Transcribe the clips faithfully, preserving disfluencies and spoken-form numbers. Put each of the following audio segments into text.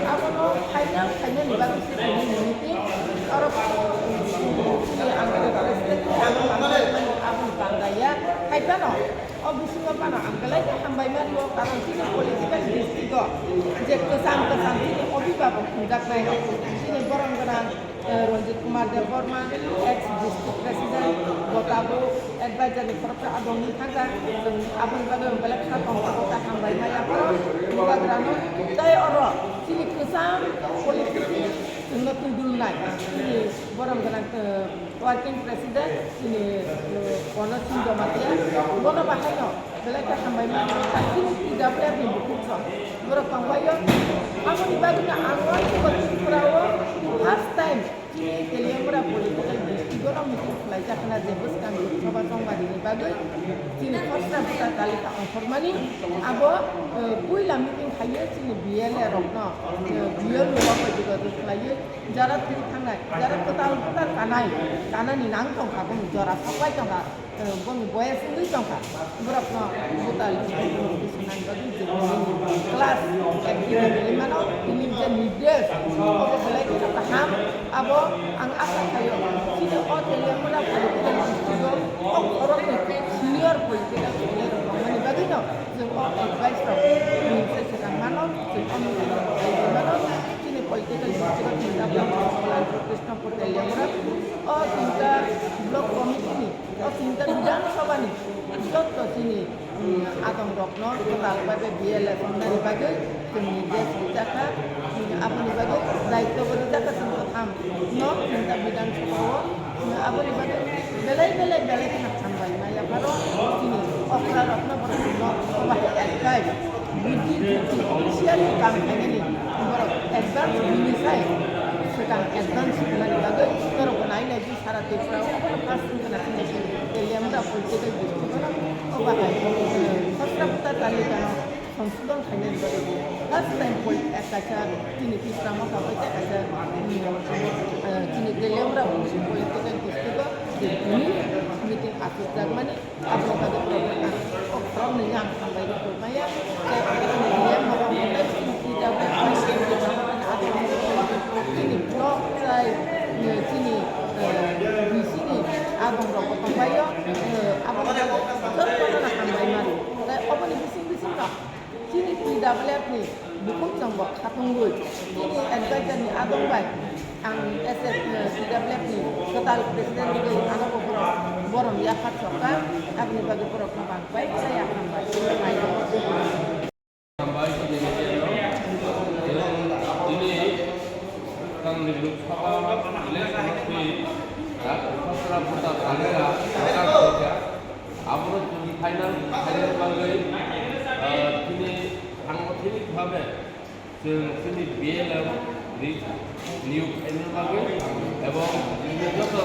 Abono final, final ni bagwi se tini meeting, oro, chini ang president, aboni bangdaya, hai phano, o bisingo phano ang belai khe hambai mani o, karon chini political district o je kwcham kwcham chini obibabok thumjaknai, chini borom gwnang, eh, Ranjit Kumar Debbarma, ex district president, bo tabuk advisor ni khoroksa adong ni thangkha, chwng aboni bagwi ang belai kha tongkha, bo kha hambai maya phano bubagrano. Tei oro chini kwcham politics chwngno twi dulnai, chini borom gwnang, eh, working president, chini, eh, Kono Singh Jamatia, bono bahaino belai khe hambai mano, chini T W F ni bukhuk song borok tongbaio. Aboni bagwino ang uansukha Tripura o first time chini Teliamura political district o meeting khlaijak hwnna je bwskang Lok Sabha chongmani bagwi chini khosra bwsa talika ongkhormani abo, eh, puila meeting khaio chini B L A rokno, eh, B L O rok bai jogajogo khlaiwi jara thwi thangnai, jara kwtal kwtal kanai, kanani nang tongkha, boni jora soklai tongkha. Eh, boni boyes wngwi tongkha, borokno butal nang bagwi je class ek dini mano, tini je nirdesh, obo belai kheno kaham. Abo ang asa khaio, chini o Teliamura political district o, o borokni senior political leader rok tongmani bagwino chwng o advice rok, chwng se swkang mano, chwng o meeting rok mano, chini political district o chwng tabuk Krishnapur Teliamura, o chwng block committee ni O tinta Bidhan Sabha ni jotto chini, mm, adong rokno kwtal bai B L A wngnani bagwi chwngni desh rijak kha, mm, aboni bagwi daityo bo rijak kha chwng kwtham no tinta Bidhan Sabha o, mm, aboni bagwi belai belai belai kheno hambai maya pharo chini okra rokno borok no oba hai advice, buddhi jukti officially kam khainani borok advance bini sai swkang advance wngnani bagwi norok bo nai nai. Sara Tripura o obono first wngkha na chini Teliamura political district o, o bahai, eh, khosra bwta talikano songsodhon khainani bagwi first time pol-, eh, kaisa chini Tipra Motha bai tei kaisa, mm, eh, chini Teliamura political district o je tini meeting achukjakmani. Abo kado program ang, o program ni ang hambai rok maya, tei ang ni niya moro tei chini P W chini block tei, eh, chini, eh, B C ni adong rok bo tongbaio, eh, abo jotono hambai mano. Tei oboni bising bising no Chini P W F ni bukhuk chwng bo khatungwi, chini advisor ni adong bai ang S F, eh, P W F ni kwtal president wngwi ano bo borok borom yaphar sokha, aboni bagwi borok no bang bai khe yaphar bai. Hambai chini media no, tini tangni Lok Sabha election o twi, ah, khosra bwta tangra, Aboro chwng final khaina bagwi, ah, chini sangothonik bhabe chwng chini B L M ni niyok khaina bagwi ebong chini joto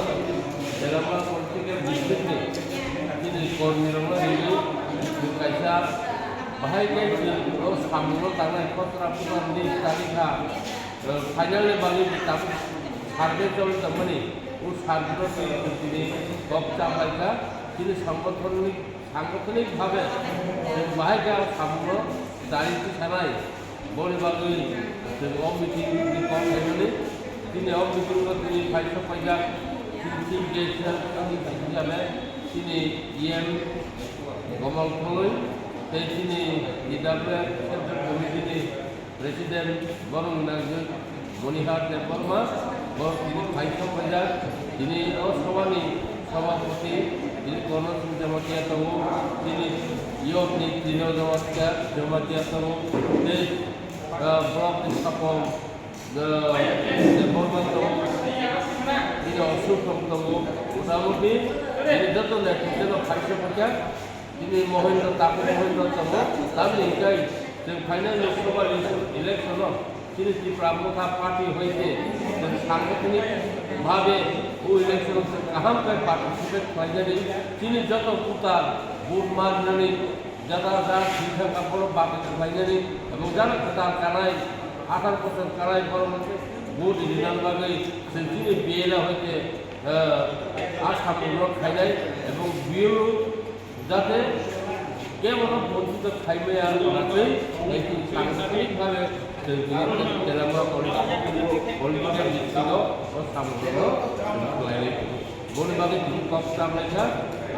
Delabra political district ni chini kormi rokno rinwi chwng kaisa bahai khe chwng o samungno tangnai khosra phura ni tarikha, ah, final ni bagwi tabuk survey choli tongmani. O survey no twi tini kok cham lai kha, chini sangothonik, sangothonik bhabe chwng bahai khe o samungno chari thwi sanai. Boni bagwi chwng o meeting ni kok khaimani. Chini o meeting no tini phai sok paijak, chini chief guest hisabe chini E M Kamal Tholoi tei chini D W F Central Committee ni President borok ni nangkhe Monihar Debbarma, borok tini phai sok paijak, tini o sabha ni sabhapati tini Kono Singh Jamatia tongo, tini youth ni Trino Jamatia, Jamatia tongo, tei, ah, block ni Sapong, ah, Debbarma tongo, tini Ashok tongo, motamuti tini joto netrito no phai sok paijak. Chini Mohendra, Taku Mohendra tongo, tamni hwnkhe chwng phainai Lok Sabha election, election-o chini Tipra Motha Party hoite chwng sangothonik bhabe o election-o chwng kaham khe participate khlainani, chini joto voter, vote marnani, jata ja thwi thangkha borok bati khlainani, ebong jara kwtal kanai, atharo bochor kanai borok vote rinani bagwi chwng chini B L A hoite, eh, a samung rok khainai, ebong B L O jate Kebono bonchito khaimaya hwnatwi, tei chwng tangsanik bhabe chwng tini Telangana political, political district-o o samungrokno chwng khlailai tongo. Boni bagwi tini kok cham lai kha,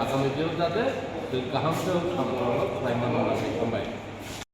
agami dino jate chwng kaham khe o samungrokno khlai mano.